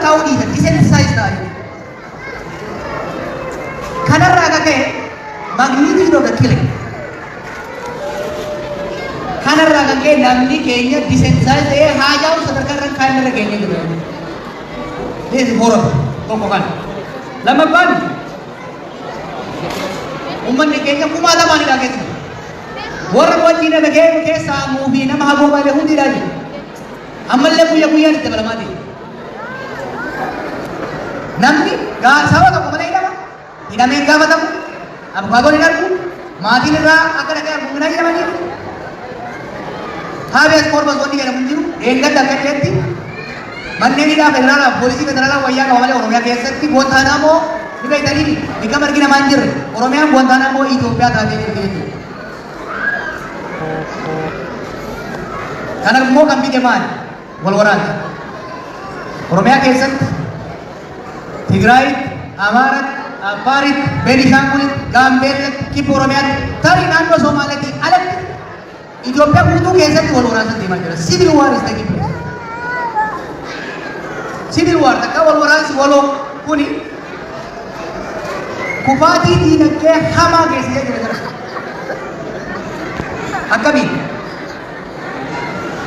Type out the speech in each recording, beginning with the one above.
lakkaa'uu dhiisa, desensitize ta'a jechuudha. Kanarraa akka ka'e magnitude of the killing. Kanarraa kan ka'e namni keenya desensitize ta'ee haajaa sadarkaa irra kaa'e irra geenyee jira. This is horrible. Tokko kana. Lammaffaan, uummanni keenya kumaatamaanidha keessa. Warra wajjin dhagee keessaa muufii nama hagoo malee hundidhaa jiru. Ammallee guyya guyyaan itti dabalamaa deema. Namni saba tokko malee hidhama. Hidhamee hin gaafatamu. Abukaatoon hin argu. Maatiin irraa akka dhaqee argu hin hayyamaniif. Habeas corpus wanni jedhamu hin jiru. Eeggadda akka jedhetti manneen hidhaa federaalaa poolisii federaalaa wayyaa qaba malee Oromiyaa keessatti Guantanamo ni beektanii bikka margi namaa hin jirre. Oromiyaan Guantanamo Itoophiyaa taatee jirti jechuudha. Kana immoo kan fide maali? Wal waraansa. Oromiyaa keessatti, Tigraayitti, Amaaratti, Affaaritti, Beenishaangulitti, Gaambeellatti, Kibba Oromiyaatti, tarii naannoo Somaaleetti alatti Itoophiyaa guutuu keessatti wal waraansa deemaa jira. Civil war is taking place. Civil war takka wal waraansi waloo kuni kufaatii diinagdee hamaa geessisee jira jira. Akkamiin?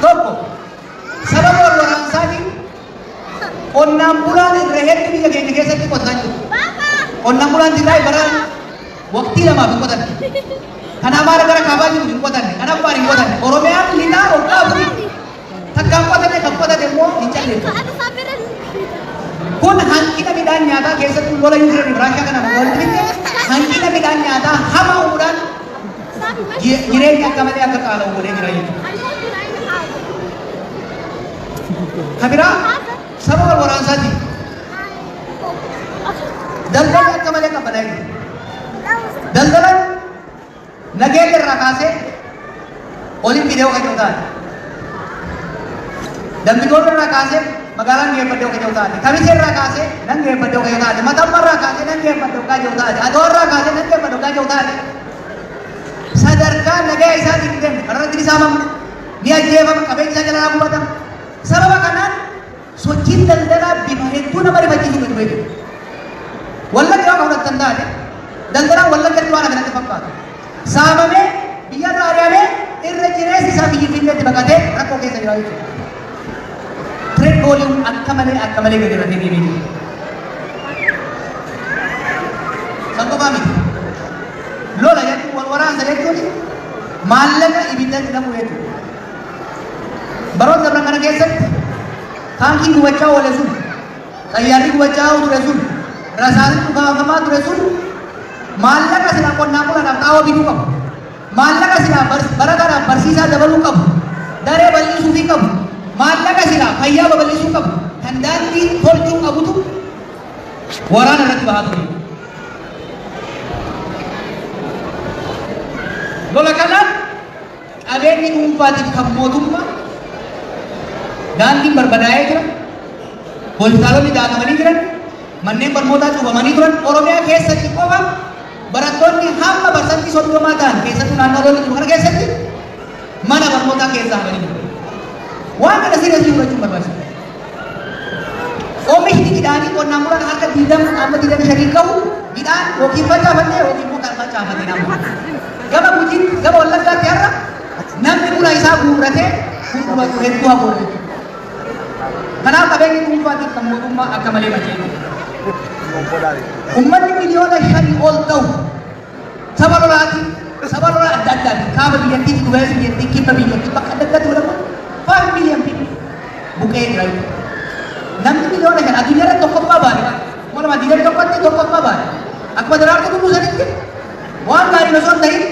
Tokko, sababa wal waraansaatiin qonnaan bulaan irra hedduu biyya keenya keessatti qotaa jiru. Qonnaan bulaan Tigraay bara waqtii lamaaf hin qotanne. Kan Amaara gara kaabaa jiru hin qotanne. Kan Affaar hin qotanne. Oromiyaan lixaa waggaa afurii takka hin qotanne, kan qotate immoo hin calleeffanne. Kun hanqina midhaan nyaataa, keessattuu lola Yuukireen fi Raashiyaa kanaan walitti fidde, hanqina midhaan nyaataa hamaa uumuudhaan jireenya akka malee akka qaala'u godhee jira jechuudha. Kan biraa, saba wal waraansaatiin daldalli akka malee qabbanaa'ee jira. Daldalan nageenya irraa kaasee oliin fidee kan jiru taate. Dambidoon irraa kaasee magaalaan geeffadhee kan jiru taate. Kamisee irraa kaasee nan geeffadhee kan jiru taate. Matamma irraa kaasee nan geeffadhee kan jiru taate. Adoo irraa kaasee nan geeffadhee kan jiru taate. Sadarkaa nagaa isaatiin hin deemne karratti ni saamama, ni ajjeefama, qabeenya isaa jalaa gubatama. Sababa kanaan sochiin daldalaa bifa hedduu nama rifachiisu gadi dhufee jira. Wallagga yoo fudhattan taate, daldalaan Wallaggatti waan kanatti fakkaatu. Saamamee, biyya irraa ari'amee, irra jireessi isaa biyya Finfinneetti baqatee rakkoo keessa jira jechuudha. Trade volume akka malee akka malee gadi irratti deemee jira. San qofaa miti. Lola jechuun, wal waraansa jechuun, maallaqa ibiddatti naqu jechuudha. Baroota dabran kana keessatti taankiin gubachaa oole sun, xayyaarri gubachaa ture sun, rasaasni dhukaafamaa ture sun maallaqa silaa qonnaan bulaadhaaf xaa'oo bituu qabu. Maallaqa silaa barataadhaaf barsiisaa dabaluu qabu. Daree bal'isuufii qabu. Maallaqa silaa fayyaa babal'isuu qabu. Kan daandii tolchuu qabutu waraana irratti bahaa ture. Lola kanaan qabeenyi dhuunfaatiif kan mootummaa, daandiin barbadaa'ee jira. Hospitaalonni daakamanii jiran, manneen barnootaa cufamanii turan. Oromiyaa keessatti qofa barattoonni hamma 30% ta'an, keessattuu naannoo lolli jiru kana keessatti, mana barnootaa keessaa hafanii jiru. Waan kana seriously fudhachuun barbaachisaadha. Oomishni midhaanii qonnaan bulaan harka 20 amma 25 qabu midhaan yookiin facaafannee yookiin immoo kan facaafate nama. Gama Gujiitti, gama Wallaggaatti har'a namni buna isaa guurratee gurguratu hedduu hafuudha jechuudha. Kanaaf qabeenyi dhuunfaatiif kan mootummaa akka malee manca'ee jira. Uummanni 5 miliyoona ol ta'u saba lolaatiin, saba lolaa adda addaatiin, kaaba biyyattii, giddu biyyattii, kibba biyyattii, bakka adda addaatti godhamu, 5 million people buqqa'ee jira jechuudha. Namni 5 miliyoona addunyaa irratti tokkoffaa baane, 2021tti tokkoffaa baane. Akkuma Daraartuu Tulluu sanitti waan gaarii osoo hin ta'in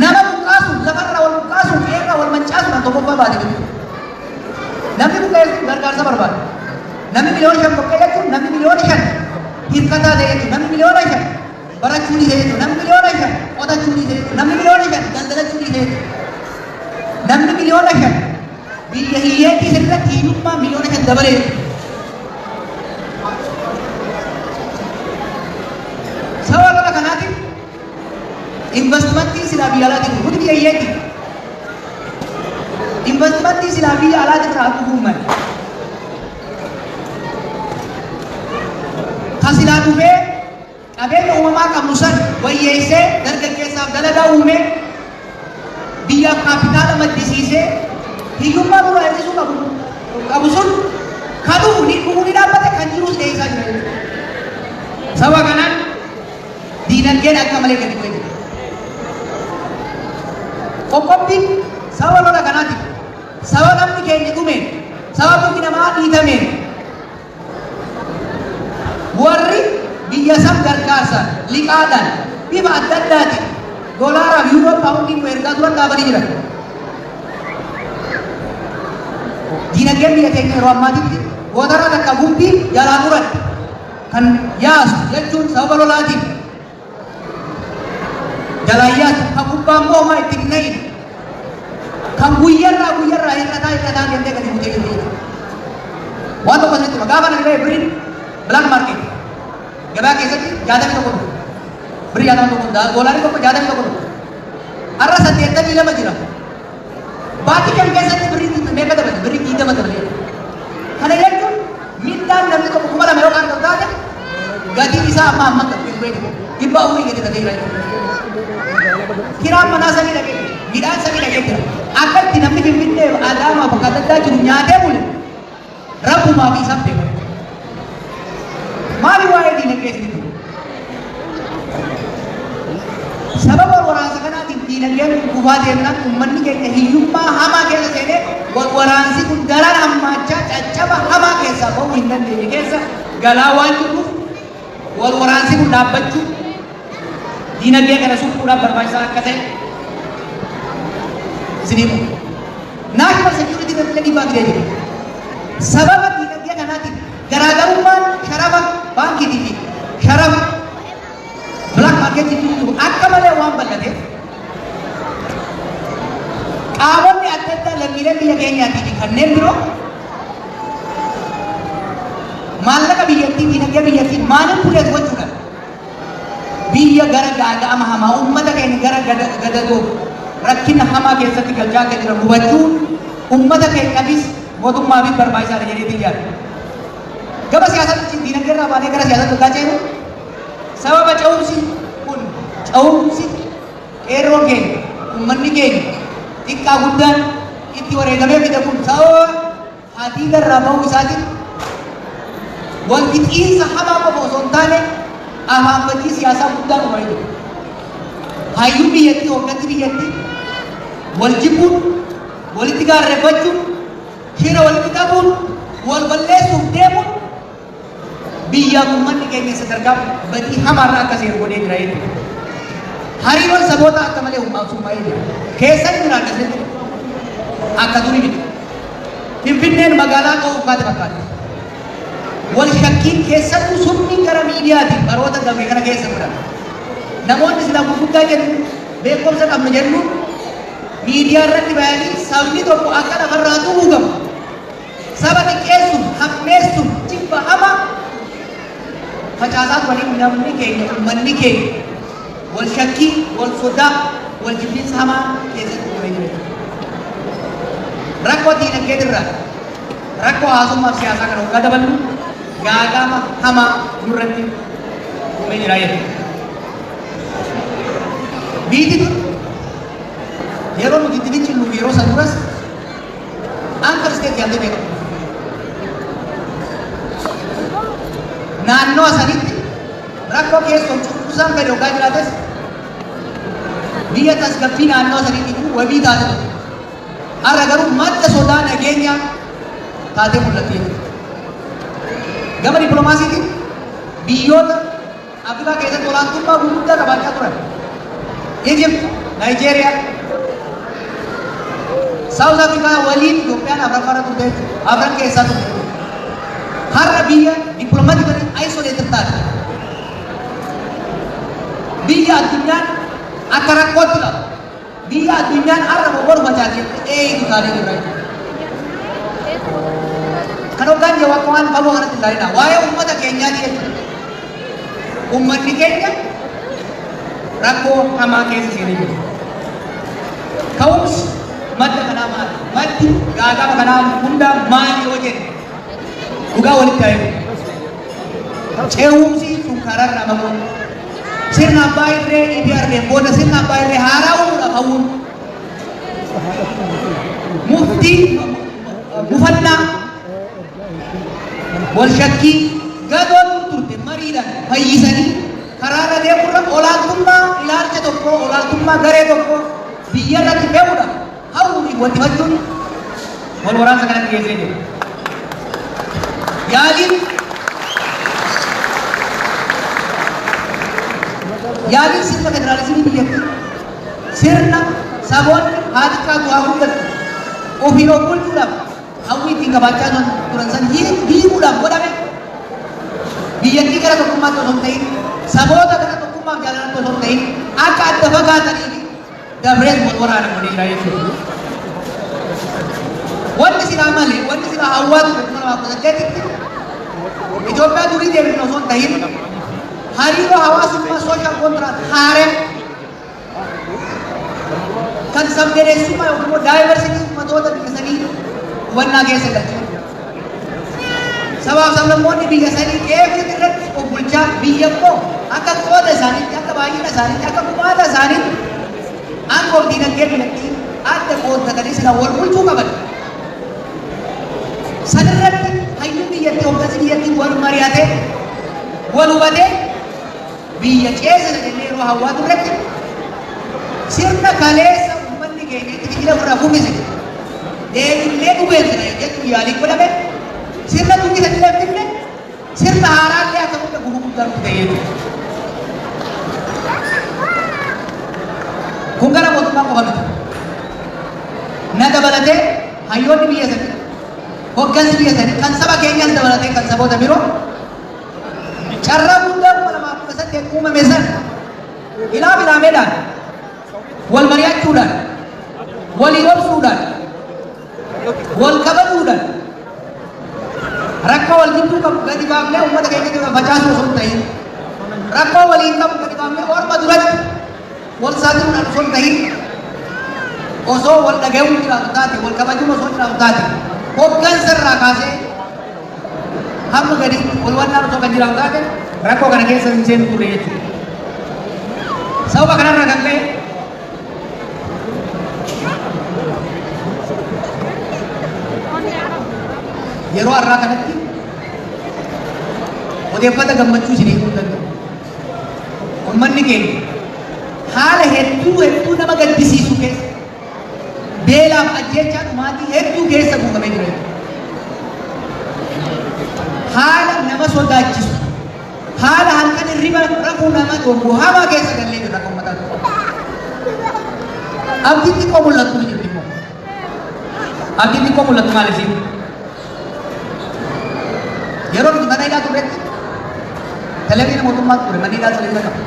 nama buqqaasuun, lafarraa wal buqqaasuun, qe'eerraa wal mancaasuudhaan tokkoffaa baate jechuudha. Namni buqqa'e sun gargaarsa barbaada. Namni 5 miliyoona buqqa'e jechuun namni 5 miliyoona hirkataa ta'e jechuudha. Namni 5 miliyoona barachuu dhiise jechuudha. Namni 5 miliyoona qotachuu dhiise jechuudha. Namni 5 miliyoona daldalachuu dhiise jechuudha. Namni 5 miliyoona biyya hiyyeettii sirriitti hiyyummaa 5 miliyoona dabalee jechuudha. Sababa lola kanaatiin investimentii silaa biyya alaatiin, nuti biyya hiyyeetti. Investimentii silaa biyya alaatiin irraa dhufuu malee. dhufee qabeenya uumamaa qabnu san wayyeessee, dargaggeessaaf dalagaa uumee, biyyaaf kaapitaala maddisiisee, hiyyummaa nurraa hir'isuu qabu sun kan dhufu ni dhufuu ni dhaabbate, kan jirus dheessaa jira jechuudha. Sababa kanaan diinagdeen akka malee gadi bu'ee jira. Qoqqobbiin sababa lola kanaatiin, sababa namni keenya dhumeen, sababa mirgi namaa dhiitameen, warri biyya san gargaarsa liqaadhaan bifa adda addaatiin doolaaraaf, yuuroo, paawundii nu ergaa turan dhaabanii jiran. Diinagdeen biyya keenya yeroo ammaatitti gootaraa takka gumbii jalaa muratte kan yaasu jechuun sababa lolaatiin jalaa yaasu, kan gubbaa immoo homaa itti hin na'in, kan guyyarraa guyyarraa hir'ataa hir'ataa deemtee gadi buutee jirtu jechuudha. Waan tokko isinitti hima. Gaafa nani ba'e birriin black market gabaa keessatti 61 ture. Birrii 61, doolaarri tokko 61 ture. Har'a 82 jira. Baatii kan keessatti birrii meeqa dabale? Birrii 20 dabale. Kana jechuun mindaan namni tokko 2000 yoo qaqqabu taate, gatiin isaa amma amma gadi bu'ee jira. 400 gadi ta'ee jira jechuudha. Kiraan manaa samii dhaqee jira. Midhaan samii dhaqee jira. Akka itti namni Finfinnee, Adaamaa, bakka adda addaa jiru nyaatee bule rabbumaa fi isaan beekan. Maali waa'ee diinagdee isinitti? Sababa waraansa kanaatiin diinagdeen kun kufaa deemnaan, uummanni keenya hiyyummaa hamaa keessa seenee, wal waraansi kun daran hammaachaa, caccaba hamaa keessaa bahuu hin dandeenye keessa galaa waan jirruuf, wal waraansi kun dhaabbachuu, diinagdee kana suphuudhaaf barbaachisaa akka ta'e isinii himu. National security irratti dhiibbaa fidee jira. Sababa diinagdee kanaatiin garaagarummaan sharafa baankiitii fi sharafa black market jiru akka malee waan bal'ateef, qaamonni adda addaa lammiilee biyya keenyaatii fi kanneen biroo maallaqa biyyattii, diinagdee biyyattii manipulate gochuudhaan biyya gara gaaga'ama hamaa, uummata keenya gara gadadoo rakkina hamaa keessatti galchaa akka jiran hubachuun uummata keenyaafis mootummaafis barbaachisaadha jedheetiin yaada. Gama siyaasaatti, diinagdee irraa baanee gara siyaasaatti waggaa ceenu, sababa ce'umsi kun, ce'umsi qeerroon keenya, uummanni keenya xiqqaa guddaan itti wareegamee fide kun sababa hadiida irraa bahuu isaatiin, wal fixiinsa hamaa qofa osoo hin taane afaan fajjii siyaasaa guddaan uumamee jira. Hayyuun biyyattii, hooggansi biyyattii wal jibbuun, walitti gaarreeffachuun, shira walitti qabuun, wal balleessuuf deemuun biyyaaf uummanni keenya sadarkaa badii hamaarraa akka seeru godhee jira jechuudha. Hariiroon saboota akka malee summaa'ee jira. Keessatti jiraanna jechuudha. Akka durii miti. Finfinneen magaalaa ta'uu kaate fakkaatti. Wal shakkiin keessattuu summiin gara miidiyaatiin baroota dabre kana keessa godhama. Namoonni silaa gurguddaa jennu, beekumsa qabna jennu, miidiyaa irratti bayanii sabni tokko akka lafarraa xuguugamu, saba xiqqeessuun, hammeessuun, jibba hamaa facaasaa turanii, namni keenya, uummanni keenya wal shakkii, wal sodaa, wal jibbiinsa hamaa keessatti uumamee jira. Rakkoo diinagdee irraa rakkoo hawaasummaa fi siyaasaa kana waggaa daballu gaagama hamaa nurratti uumee jira jechuudha. Biyyi tun yeroo nuti itti fincillu fi yeroo san duras anchor state jedhamtee beekamu. Naannoo sanitti rakkoo keessoo cunqursaan fedhe waggaa jiraates, biyya tasgabbii naannoo sanitti wabii taate turte. Har'a garuu madda sodaa nageenyaa taatee mul'atti jechuudha. Gama dippiloomaasiitiin biyyoota Afrikaa keessatti olaantummaa gurguddaa qabaachaa turan. Egypt, Nigeria, South Africa waliin Itoophiyaan afraffaarra turte jechuudha. Afran keessaa turte. Har'a biyya diplomatically isolated taate. Biyya addunyaan akka rakkootti ilaalu. Biyya addunyaan har'a boru facaasee eeyitu taatee jirra jechuudha. Kan hoggaan jiru akka waan fagoo kanatti ilaalina. Waa'ee uummata keenyaati jechuudha. Uummanni keenya rakkoo hamaa keessa seenee jira. Ka'umsi madda kanaa maali? Maddi gaagama kanaa hundaa maali yoo jenne, dhugaa walitti haa himu. Ce'umsi sun Karaarraa maquun, sirna abbaa irree EPRDF booda sirna abbaa irree haaraa uumuudhaaf hawwuun, muftii mufannaa wal shakkii gadoon turte mariidhaan fayyisanii karaarra deemuurra, olaantummaa ilaalcha tokkoo, olaantummaa garee tokkoo biyya irratti fe'uudhaaf hawwuu fi wal wal waraansa kanatti geessee jira. Yaaliin sirna federaalizimii biyyattii, sirna saboonni haa xiqqaatu haa guddatu ofiin of bulchuudhaaf hawwii ittiin qabaachaa turan san hiikuudhaaf godhame, biyyattii gara tokkummaatti osoo hin ta'in, saboota gara tokkummaaf jaalalatti osoo hin ta'in, akka adda fagaatanii fi dabrees wal waraana godhee jira jechuudha. Wanni silaa malee, wanni silaa hawwaa ture 2018tti Itoophiyaa durii deebifne osoo hin ta'in, hariiroo hawaasummaa, social contract haaree kan sabdaneessummaa yookiin immoo diversity ummatoota biyya sanii hubannaa keessa galchee, sabaaf sablammoonni biyya sanii qe'ee irratti of bulchaa, biyya immoo akka qooda isaaniitti, akka baay'ina isaaniitti, akka gumaata isaaniitti aangoo fi dinagdee biyyattii adda qooddatanii sila wal bulchuu qaban. Sanirratti hayyuun biyyattii, hooggansi biyyattii wal mari'atee, wal hubatee biyya ceesisa jennee yeroo hawwaa turretti, sirna kaleessa uummanni keenya itti fincila ofirraa kuffise deebifnee dhugeessina jechuun yaalii godhame, sirna durii sanillee finne, sirna haaraallee akka hunda gufuu guddaa nutti ta'e jechuudha. Kun gara mootummaa qofa miti. Na dabalatee hayyoonni biyya sanii, hoggansi biyya sanii kan saba keenyas dabalatee kan saboota biroo, carraa guddaa 2018 uumame san ilaa filaameedhaan wal mari'achuudhaan, walii obsuudhaan, wal kabajuudhaan, rakkoo wal gidduu qabu gadi baafnee uummata keenya keessa facaasuu osoo hin ta'in, rakkoo waliin qabu gadi baafnee orma duratti wal saaxiluudhaan osoo hin ta'in, osoo wal dhaga'uun jiraatu taate, wal kabajuun osoo jiraatu taate, hoggansa irraa kaasee hamma gadi wal wannaan osoo kan jiraatu taate, rakkoo kana keessa hin seenu turre jechuudha. Sababa kanarraa kan ka'e yeroo har'aa kanatti odeeffata gammachuu isinii himuu hin danda'u. Uummanni keenya haala hedduu hedduu nama gaddisiisu keessa, beelaaf ajjeechaa dhumaatii hedduu keessa buufamee jira jechuudha. Haala nama sodaachisu, haala halkan hirriba rafuu nama dhorku hamaa keessa gallee jirra akka uummataatti. Abdiin xiqqoo mul'attu ni jirti immoo. Abdiin xiqqoo mul'attu maal isiin? Yeroo nuti mana hidhaa turretti televiziyoona mootummaatu ture, manni hidhaa televiziyoona qaba.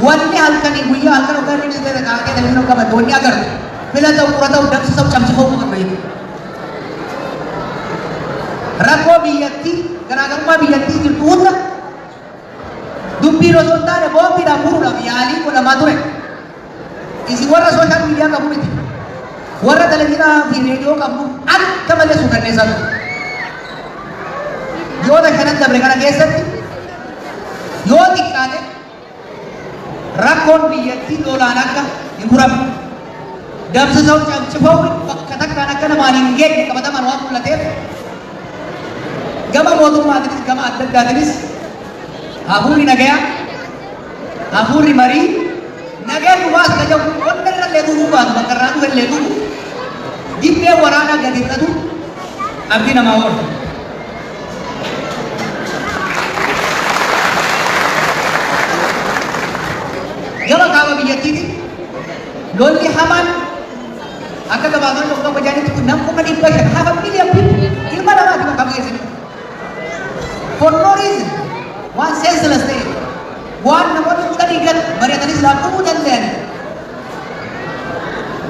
Wanni halkanii guyyaa halkan hoggaa inni ta'e kaa'ee televiziyoona qabate, wanni agartu fila ta'u, qura ta'u, dabsisa ta'u, cabsifa'u qofa ture jechuudha. Rakkoo biyyattii, garaagarummaa biyyattii jirtu hunda dubbiin osoo hin taane boombiidhaan furuudhaaf yaalii godhamaa ture. Isin warra social media qabu miti. Warra televiziyoonaa fi reediyoo qabu akka malee suukanneessaa ture. Ji'oota shanan dabre kana keessatti yoo xiqqaate rakkoon biyyattii lolaan akka hin furamne, dabsisa'u cabsifa'u bakka takkaan akka namaan hin geenye qabatamaan waan mul'ateef, gama mootummaatiinis gama adda addaatiinis hafuurri nagayaa, hafuurri marii, nagaan dhufaas ka jedhu qonna irrallee dhufuu baatu, bakka irraa dhufellee dhufu, dibbee waraanaa gadi hir'atu abdii namaa oola. Gama kaaba biyyattiitiin lolli hamaan akka gabaasonni tokko tokko jedhanitti kun nam 500,000, 500,000 people, ilma namaati bakka geessanii. For no reason, waan senseless ta'e, waan namoonni 10 gad mari'atanii silaa dhumuu danda'ani.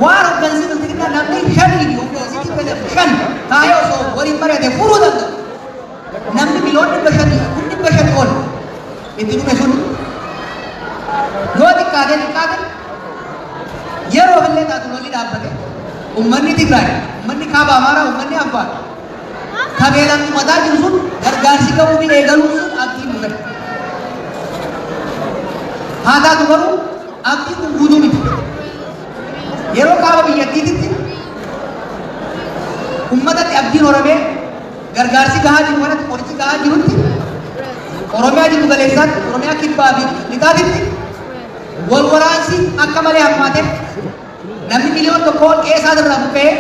Waan hoggansi Bilxiginnaa namni shanii fi hoggansi TPLF shan taa'ee osoo waliin mari'ate furuu danda'u. Namni miliyoona 500, 500,000 ol itti dhume sun yoo xiqqaate xiqqaate yeroo illee taatu lolli dhaabbate, ummanni Tigraay, ummanni Kaaba Amaaraa, ummanni Affaar Ka beelaan dhumataa jiru sun gargaarsi ga'uu fi eegaluun sun abdii nu kenna. Haa taatu garuu abdiin kun guutuu miti. Yeroo kaaba biyyattiititti uummatatti abdiin horamee gargaarsi gahaa jiru kanatti, qorichi gahaa jirutti, Oromiyaa jiddu galeessaatti, Oromiyaa kibbaa fi lixaatitti wal waraansi akka malee hammaate, namni 1 miliyoon ol qe'ee isaa irraa buqqa'ee,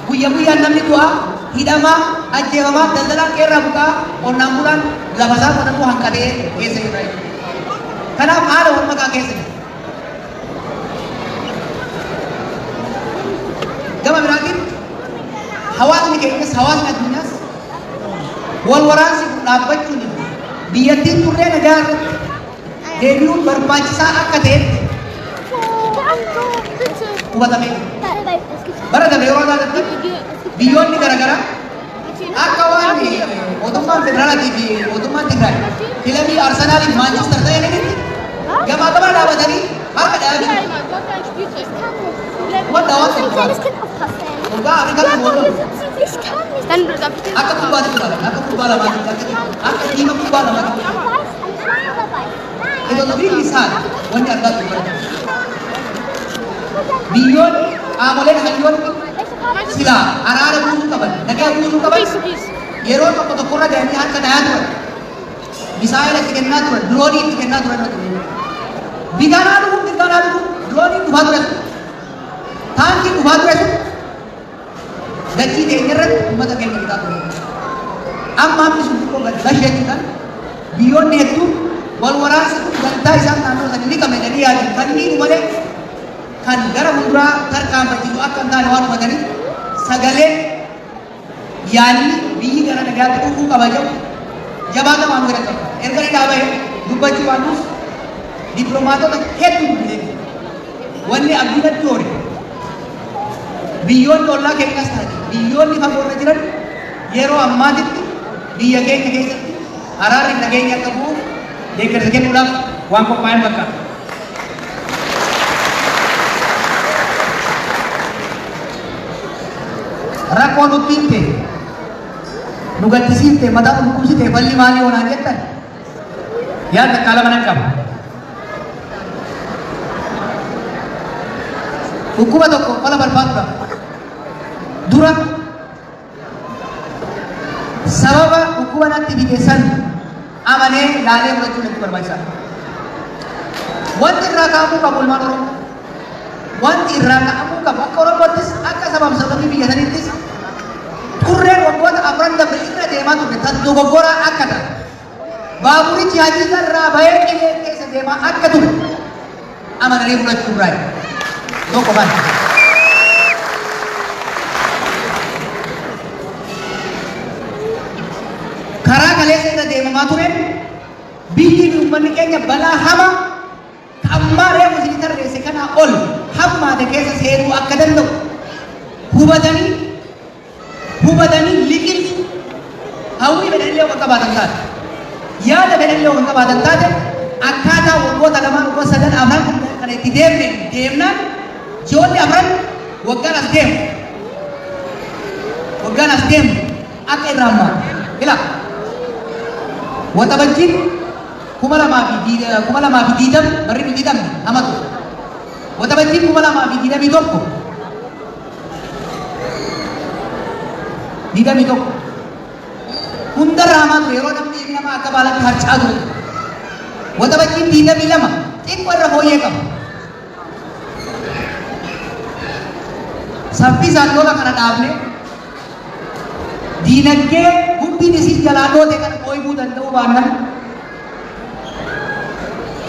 guyya guyyaan namni du'aa, hidhamaa, ajjeefamaa, daldalaan qe'ee irraa buqqa'aa, qonnaan bulaan lafa isaa qotatuu hanqatee keessa jira jechuudha. Kanaaf haala wal makaa keessa jira. Gama biraatiin hawaasni keenyas hawaasni addunyaas wal waraansi kun dhaabbachuun biyyattiin turree nagaa irratti deebi'uun barbaachisaa akka ta'etti hubatamee jira. Bara darbe yeroo ilaalattan biyyoonni garaagaraa akka waan mootummaan federaalaatii fi mootummaan Tigraay kilabii Arsenaalii fi Maanchister ta'anitti gamaa gama dhaabatanii harka dhayaa jiru. Wanta waan tokko waggaa Afrikaatti wal akka kubbaatti ilaalan, akka kubbaa lamaatti, akka tiima kubbaa lamaatti. It was really sad wanni argaa turre. Biyyoonni qaamoleen hayyoonni silaa araara buusuu qaban, nagaa buusuu qaban, yeroo tokko tokkorra gahanii harka dhayaa turan. Misaa'ila itti kennaa turan, diroonii itti kennaa turan irra ture. Bitaanaa dhufu, mirgaanaa dhufu, dirooniin dhufaa ture sun, taankiin dhufaa ture sun dachii teenya irratti uummata keenya bitaa ture. Amma hammi sun xiqqoo gad basheechuudhaan biyyoonni hedduun wal waraansi kun dantaa isaan naannoo sanii ni qabna jedhanii yaadan kan miidhu malee kan gara fuulduraa tarkaanfachiisu akka hin taane waan hubataniif, sagalee yaadni biyyi gara nagaatti dhufuu qaba jedhu jabaatamaa nu jedhan qaba. Erga ni dhaabee dubbachuu baannus dippiloomaatota hedduu dubbisee jira. Wanni abdii natti hore, biyyoonni ollaa keenyas taate biyyoonni fagoo irra jiran yeroo ammaatitti biyya keenya keessatti araarri nageenya akka bu'uuf deeggarsa kennuudhaaf waan qophaa'an fakkaata. Rakkoo nutti himte, nu gaddisiifte, mataa nu dhukkubsite, balli maalii onaan jettan, yaada takkaa lama nan qaba. Dhukkuba tokko fala barbaaduudhaaf dura sababa dhukkuba natti fide san amanee laalee fudhachuun hedduu barbaachisaadha. Wanti irraa ka'amuu qabu, ilmaan Oromoo, wanti irraa ka'amuu qabu akka Oromoottis akka sabaaf sablammii biyya saniittis, xurreen waggoota 4 dabre irra deemaa turre tan dogoggoraa akka ta'e, baaburichi hadiisa irraa bahee qilee keessa deemaa akka ture amananii fudhachuu irraa tokko kana. Karaa kaleessa irra deemamaa ture biyyi fi uummanni keenya balaa hamaa ammaa reefu isinii tarreesse kanaa ol hammaate keessa seenuu akka danda'u hubatanii hubatanii liqimsu. Hawwii fedhanillee kan qabaatan taate, yaada fedhanillee kan qabaatan taate, akkaataa waggoota 2n, waggoota sadan, afran kana itti deemne deemnaan, ji'oonni 4, waggaan as deemu, waggaan as deemu akka irraa hammaatu ila Waxabajjiin 2020, barri nu 20 hamatu. Waxabajjiin 2021, 21 hundarra hamaa ture, yeroo namni ilmi namaa akka baalatti harcaa ture. Waxabajjiin 22 xiqqoo irra fooyyee qaba. Saffisaan lola kana dhaabne diinagdee gubbiin isin jalaa goote kana ooyibuu danda'uu baannan,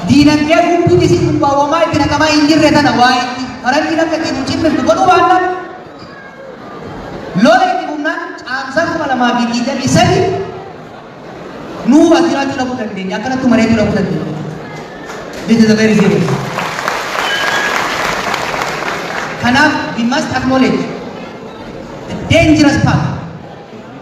diinagdee gubbiin isin gubbaa itti naqamaa hin jirre tana waa itti faranjiin akka ittiin hin cimmifnu godhuu baannan, lola itti humnaan caamsaa 2023 nuu as jiraachuu dhabuu dandeenya, akkanatti mareetuu dhabuu dandeenya. This is a very serious. Kanaaf we must acknowledge the dangerous path,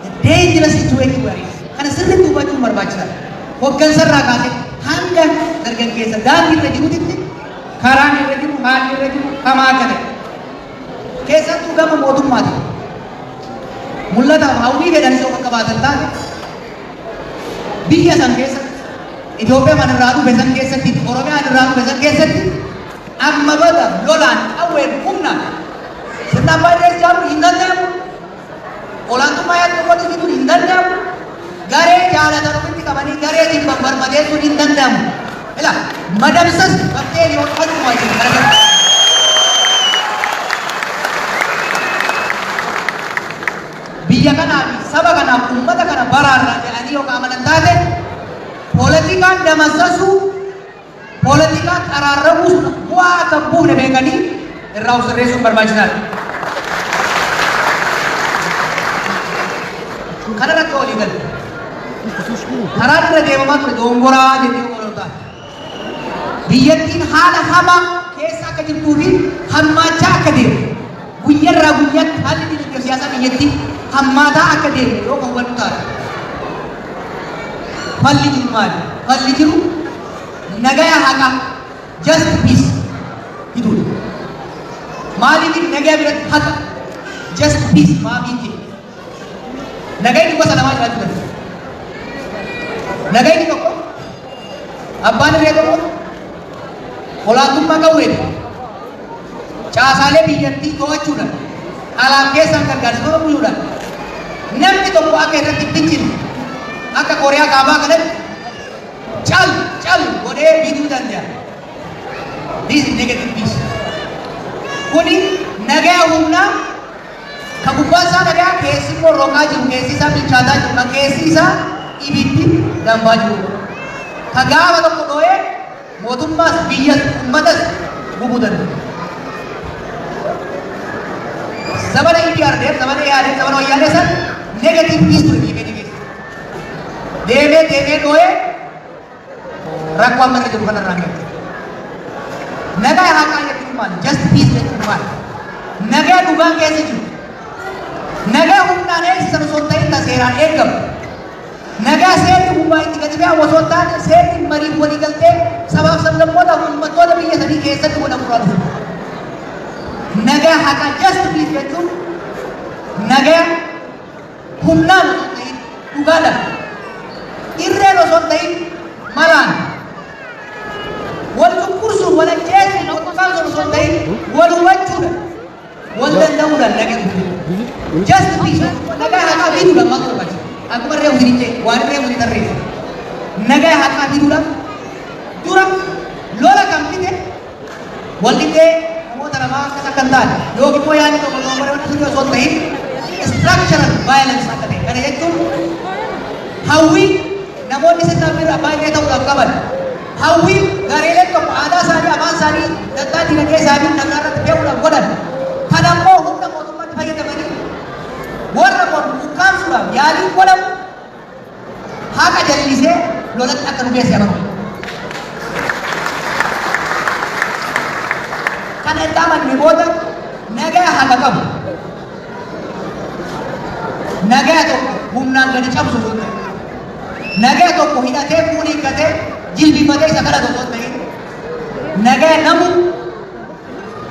the dangerous situation we are in. Kana sirriitti hubachuun barbaachisaadha. Hoggansarraa kaasee hanga dargaggeessa daandii irra jirutti karaan irra jiru, haalli irra jiru hamaa akka ta'e. Keessattuu gama mootummaatiin. Mul'ataaf hawwii fedhanis yoo qabaatan taate, biyya san keessatti, Itoophiyaa man irraa dhufe san keessatti, Oromiyaan irraa dhufe san keessatti, amma bada lolaan, qawween, humnaan sirna abbaa irree ijaaruun hin danda'amu. Olaantummaa yaada tokkotti fiduun hin danda'amu. Garee jaalatan ofitti qabanii garee jibban barbadeessuun hin danda'amu. Ila madamsas bakkee yoo dhufachuu jiru kana keessa. Biyya kanaa fi saba kanaaf, uummata kana baraarraa jedhanii yookaan amanan taate, poolitikaan damassasuu, poolitikaan qaraarramuu sun bu'aa akka hin buufne beekanii irraa of sirreessuun barbaachisaadha. Kana irratti walii galu. Karaan irra deemamaa ture dongoraa jennee ooluu taate. Biyyattiin haala hamaa keessa akka jirtuu fi hammaachaa akka deemu, guyyarraa guyyaatti haalli dinagdee siyaasaa biyyattii hammaataa akka deemu yoo kan hubannu taate. Falli jiru maali? Falli jiru nagaya haqaa, just peace, fiduudha. Maaliif nagaya biratti haqa, just peace, maafiin jedhe? Nagayni gosa lamaa jiraachuu danda'a. Nagayni tokko, abbaan irree tokko olaantummaa qawweeti. Caasaalee biyyattii to'achuudhaan, alaan keessaan gargaarsifama buluudhaan, namni tokko akka irratti hin fincille, akka Kooriyaa Kaabaa kanatti cal cal godhee bituu danda'a. This is negative peace. Kuni nagaya humnaa ka gubbaan isaa nagaa, keessi immoo roqaa jiru, keessi isaa bilchaataa jiru, kan keessi isaa ibiddi danfaa jiru. Ka gaafa tokko dho'ee mootummaas, biyyas, uummatas gubuu danda'a. Zamana EPRDF, zamana EHADEG, zamana Wayyaanee san negative peace ture biyya keenya keessa. Deemee deemee dho'ee rakkoo amma irra jiru kanarraan ga'e. Nagaa haqaa jechuun maali? Just peace jechuun maali? Nagaa dhugaan keessa jiru. Nagaa humnaan eegsisan osoo hin ta'in, ta seeraan eegamu. Nagaa seerri gubbaa itti gadi fe'amu osoo hin taane, seerri mariif walii galtee sabaaf sablammoota fi uummattoota biyya sanii keessatti godhamu irraa dhufu. Nagaa haqaa, just peace, jechuun nagaa humnaan osoo hin ta'in dhugaadhaan, irreen osoo hin ta'in malaan, wal cunqursuun, wal ajjeesuun, wal ukkaamsuun osoo hin ta'in wal hubachuudhaan, wal danda'uudhaan nagaa dhufu. Just peace, nagaa haqaa fiduudhaan maaltu barbaachisa? Akkuma reefu isin jee, waan reefu isin tarreesse. Nagaa haqaa fiduudhaan dura lola kan fide wal dhibdee namoota lamaa akkas akka hin taane, yookiin immoo yaadni tokko tokko bara sirrii osoo hin ta'in, structural violence akka ta'e. Kana jechuun hawwii namoonni sirna bira abbaa irree ta'uudhaaf qaban, hawwii gareeleen tokko aadaa isaanii, afaan isaanii, dantaa dinagdee isaanii nagaa irratti fe'uudhaaf godhan kan ammoo humna mootummaatti fayyadamanii warra mormu ukkaamsuudhaaf yaaliin godhamu haqa jallisee lolatti akka nu geesse amanu. Kana itti amanne booda, nagaa haqa qabu. Nagaa tokko humnaan gadi cabsu osoo hin ta'in, nagaa tokko hidhatee, fuun hiikkatee, jilbifatee isa kadhatu osoo hin ta'in, nagaa namu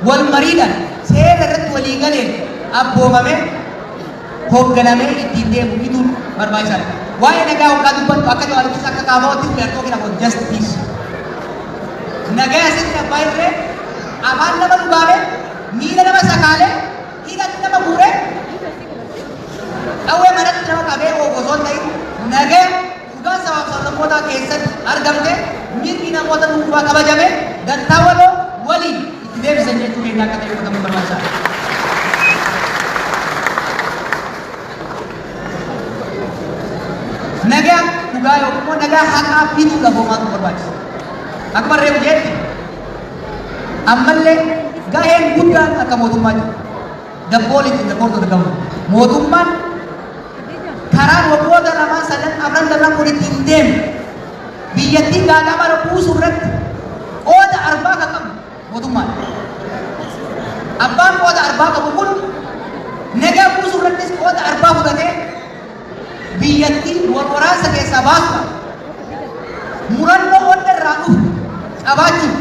wal mariidhaan, seera irratti walii galeen abboomame, hoogganamee ittiin deemu fiduun barbaachisaadha. Waa'ee nagaa hoggaa dubbattu, akka Jawaarichis akka Kaafaawattis, we are talking about just peace. Nagaa sirni abbaa irree afaan nama dhugaame, miila nama sakaalee, hidhatti nama guuree, qawwee manatti nama qabee oofu osoo hin ta'in, nagaa dhugaan sabaaf sablammootaa keessatti argamte, mirgi namoota dhuunfaa kabajame, dantaa waloo waliin itti deebisan jechuu keenya akka ta'e hubatamuu barbaachisaadha. Nagaa dhugaa yookiin immoo nagaa haqaa fiduudhaaf homaatu barbaachisa. Akkuma reefu jetti, ammallee gaheen guddaan akka mootummaa jiru. The ball is in the court of the government. Mootummaan karaan waggoota lamaa, sadan, afran dabran kun ittiin deemu biyyattii gaaga'ama buusuu irratti qooda arbaa kan qabu mootummaadha. Abbaan qooda arbaa qabu kun nagaa buusuu irrattis qooda arbaa fudhatee biyyattii wal waraansa keessaa baasuudhaaf murannoo onna irraa dhufu qabaachuu,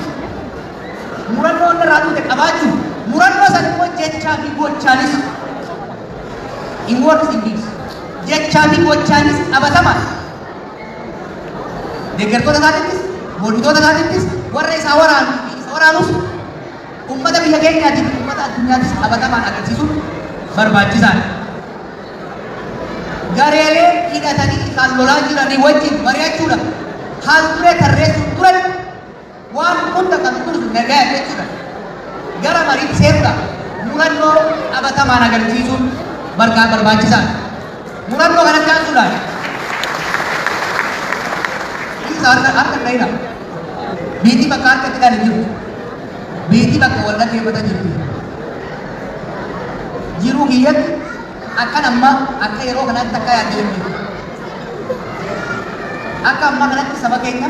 murannoo onna irraa dhufte qabaachuu, murannoo san immoo jechaa fi gochaanis In words, in deeds. Jechaa fi gochaanis qabatamaan. Deeggartoota isaatittis, mormitoota isaatittis, warra isaa waraanuu fi isa waraanus, ummata biyya keenyaatiif ummata addunyaattis qabatamaan agarsiisuun barbaachisaadha. Gareelee hidhatanii isaan lolaa jiranii wajjin mari'achuudhaaf haal duree tarreessuun duratti waan hunda kan dursu nagaa jechuudha. Gara mariitti seenuudhaaf murannoo qabatamaan agarsiisuun barbaachisaadha. Murannoo kanatti aansuudhaan isa harka harka hin dhahina. Biitii bakka harka itti dhahan hin jirtu. Biitii bakka wal dhaggeeffatan jirti. Jiruu kiyyatti akkan amma akka yeroo kanaatti akka yaaddee hin jiru. Akka ammaa kanatti saba keenya,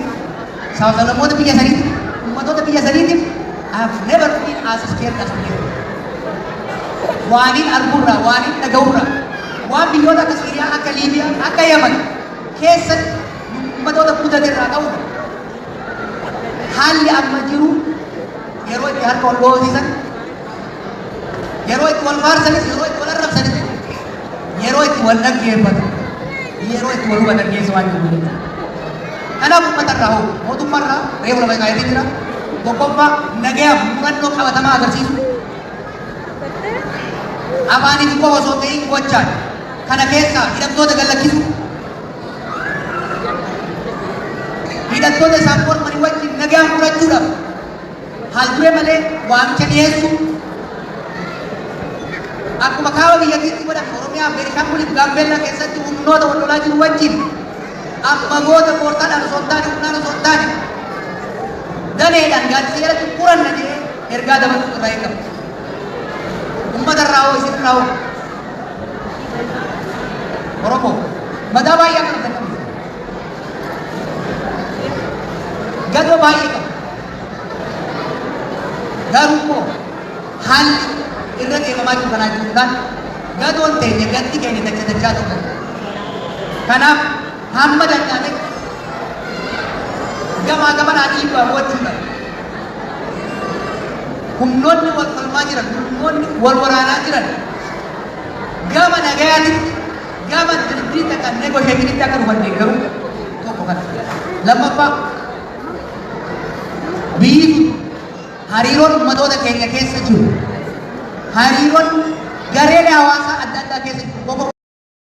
saba sablammoota biyya saniitiif, ummatoota biyya saniitiif I have never been as scared as today. Waaniin argurraa, waaniin dhaga'urraa, waan biyyoota akka Siiriyaa, akka Liibiyaa, akka Yaman keessatti ummatoota mudate irraa ka'uudha. Haalli amma jiru yeroo itti harka wal dhoosisan, yeroo itti wal faarsanis, yeroo itti wal arrabsanis, yeroo itti wal dhaggeeffatan, yeroo itti wal hubatan keessa waan jiru jechuudha. Kanaaf uummata irraa hoo mootummaa irraa reefu lafa kaayatee jira. Tokkoffaa, nagayaaf murannoo qabatamaa agarsiisu. Afaaniin qofa osoo hin ta'in gochaan kana keessaa hidhamtoota gad lakkisu. Hidhattoota isaan mormanii wajjin nagaan furachuudhaaf haal duree malee waamicha dhiyeessuu. Akkuma kaaba biyyattiitti godhame, Oromiyaa, Beenishaangul fi Gaambeellaa keessatti humnoota wal lolaa jiru wajjin amma booda koortaadhaan osoo hin taane, humnaan osoo hin taane, dameedhaan gaaddisa jalatti furanna jedhee ergaa dabarsuu irraa eegama. Uummata irraa hoo, isin irraa hoo? Oromoo madaa baay'ee akka qabdan qabdu. Gadoo baay'ee qabu. Garuu immoo haalli irra deemamaa jiru kanaa jiruudhaan gadoon teenya, gaddi keenya dacha dachaa ta'u. Kanaaf hamma danda'ametti gamaa gamanaa dhiibbaa gochuudhaan humnoonni wal falmaa jiran, humnoonni wal waraanaa jiran gama nagayaatitti, gama diriitti akka negotiationitti akka dhufan deeggaruu tokko kana. Lammaffaa, biyyi kun hariiroon ummatoota keenya keessa jiru, hariiroon gareelee hawaasaa adda addaa keessa jiru qofa